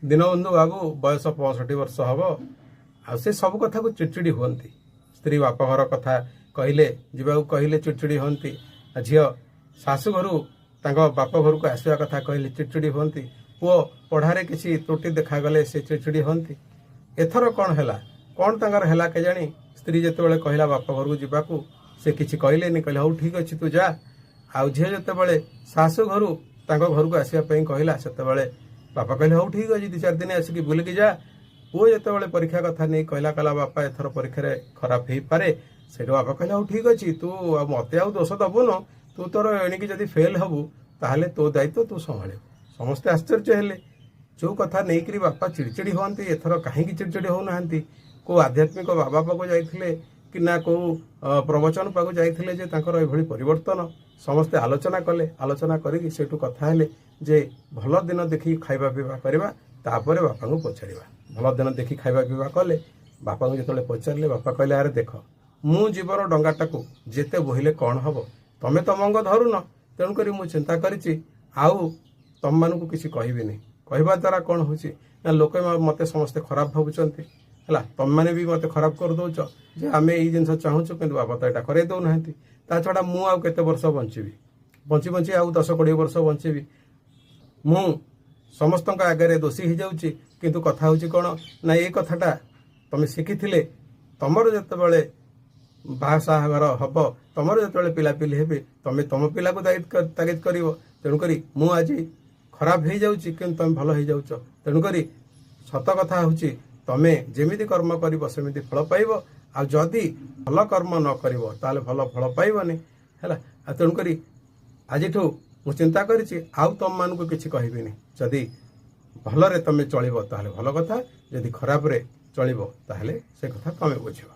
ଦୀନବନ୍ଧୁ ବାବୁ ବୟସ 65 ବର୍ଷ ହବ, ଆଉ ସେ ସବୁ କଥାକୁ ଚିଡ଼ଚିଡ଼ି ହୁଅନ୍ତି। ସ୍ତ୍ରୀ ବାପଘର କଥା କହିଲେ, ଯିବାକୁ କହିଲେ ଚିଡ଼ଚିଡ଼ି ହୁଅନ୍ତି। ଆଉ ଝିଅ ଶାଶୁ ଘରୁ ତାଙ୍କ ବାପ ଘରକୁ ଆସିବା କଥା କହିଲେ ଚିଡ଼ଚିଡ଼ି ହୁଅନ୍ତି। ପୁଅ ପଢ଼ାରେ କିଛି ତ୍ରୁଟି ଦେଖାଗଲେ ସେ ଚିଡ଼ଚିଡ଼ି ହୁଅନ୍ତି। ଏଥର କ'ଣ ହେଲା, କ'ଣ ତାଙ୍କର ହେଲା କେଜାଣି, ସ୍ତ୍ରୀ ଯେତେବେଳେ କହିଲା ବାପ ଘରକୁ ଯିବାକୁ, ସେ କିଛି କହିଲେନି, କହିଲେ, "ହଉ, ଠିକ୍ ଅଛି, ତୁ ଯା।" ଆଉ ଝିଅ ଯେତେବେଳେ ଶାଶୁ ଘରୁ ତାଙ୍କ ଘରକୁ ଆସିବା ପାଇଁ କହିଲା, ସେତେବେଳେ ବାପା କହିଲେ, "ହଉ, ଠିକ୍ ଅଛି, 2-4 ଦିନ ଆସିକି ବୁଲିକି ଯା।" ପୁଅ ଯେତେବେଳେ ପରୀକ୍ଷା କଥା ନେଇ କହିଲା, କହିଲା, "ବାପା, ଏଥର ପରୀକ୍ଷାରେ ଖରାପ ହେଇପାରେ।" ସେଇଠୁ ବାପା କହିଲେ, "ହଉ, ଠିକ୍ ଅଛି, ତୁ ଆଉ ମତେ ଆଉ ଦୋଷ ଦବୁନୁ। ତୁ ତୋର ଏଣିକି ଯଦି ଫେଲ୍ ହବୁ, ତାହେଲେ ତୋ ଦାୟିତ୍ୱ ତୁ ସମ୍ଭାଳିବୁ।" ସମସ୍ତେ ଆଶ୍ଚର୍ଯ୍ୟ ହେଲେ। ଯୋଉ କଥା ନେଇକରି ବାପା ଚିଡ଼ିଚିଡ଼ି ହୁଅନ୍ତି, ଏଥର କାହିଁକି ଚିଡ଼ିଚିଡ଼ି ହଉନାହାନ୍ତି? କୋଉ ଆଧ୍ୟାତ୍ମିକ ବାବା ପାଖକୁ ଯାଇଥିଲେ କି ନା କୋଉ ପ୍ରବଚନ ପାଖକୁ ଯାଇଥିଲେ ଯେ ତାଙ୍କର ଏଭଳି ପରିବର୍ତ୍ତନ? ସମସ୍ତେ ଆଲୋଚନା କଲେ। ଆଲୋଚନା କରିକି ସେଇଠୁ କଥା ହେଲେ ଯେ ଭଲ ଦିନ ଦେଖି ଖାଇବା ପିଇବା କରିବା, ତାପରେ ବାପାଙ୍କୁ ପଚାରିବା। ଭଲ ଦିନ ଦେଖି ଖାଇବା ପିଇବା କଲେ। ବାପାଙ୍କୁ ଯେତେବେଳେ ପଚାରିଲେ, ବାପା କହିଲେ, "ଆରେ ଦେଖ, ମୁଁ ଜୀବନ ଡଙ୍ଗାଟାକୁ ଯେତେ ବୋହିଲେ କ'ଣ ହବ? ତମେ ତ ମଙ୍ଗ ଧରୁନ। ତେଣୁକରି ମୁଁ ଚିନ୍ତା କରିଛି, ଆଉ ତମମାନଙ୍କୁ କିଛି କହିବିନି। କହିବା ଦ୍ୱାରା କ'ଣ ହେଉଛି ନା, ଲୋକେ ମତେ ସମସ୍ତେ ଖରାପ ଭାବୁଛନ୍ତି। ହେଲା, ତମମାନେ ବି ମତେ ଖରାପ କରିଦଉଛ ଯେ ଆମେ ଏଇ ଜିନିଷ ଚାହୁଁଛୁ, କିନ୍ତୁ ବାପା ତ ଏଇଟା କରେଇ ଦଉନାହାନ୍ତି। ତା ଛଡ଼ା ମୁଁ ଆଉ କେତେ ବର୍ଷ ବଞ୍ଚିବି? ବଞ୍ଚି ବଞ୍ଚି ଆଉ 10-20 ବର୍ଷ ବଞ୍ଚିବି। ମୁଁ ସମସ୍ତଙ୍କ ଆଗରେ ଦୋଷୀ ହେଇଯାଉଛି। କିନ୍ତୁ କଥା ହେଉଛି କ'ଣ ନା, ଏଇ କଥାଟା ତମେ ଶିଖିଥିଲେ, ତମର ଯେତେବେଳେ ବାହା ସାହାଘର ହବ, ତମର ଯେତେବେଳେ ପିଲାପିଲି ହେବେ, ତମେ ତମ ପିଲାକୁ ତାଗିଦ କରିବ। ତେଣୁକରି ମୁଁ ଆଜି ଖରାପ ହେଇଯାଉଛି, କିନ୍ତୁ ତମେ ଭଲ ହେଇଯାଉଛ। ତେଣୁକରି ସତ କଥା ହେଉଛି, ତମେ ଯେମିତି କର୍ମ କରିବ, ସେମିତି ଫଳ ପାଇବ। ଆଉ ଯଦି ଭଲ କର୍ମ ନ କରିବ, ତାହେଲେ ଭଲ ଫଳ ପାଇବନି। ହେଲା, ଆଉ ତେଣୁକରି ଆଜିଠୁ ମୁଁ ଚିନ୍ତା କରିଛି, ଆଉ ତମମାନଙ୍କୁ କିଛି କହିବିନି। ଯଦି ଭଲରେ ତମେ ଚଳିବ, ତାହେଲେ ଭଲ କଥା। ଯଦି ଖରାପରେ ଚଳିବ, ତାହେଲେ ସେ କଥା ତମେ ବୁଝିବ।"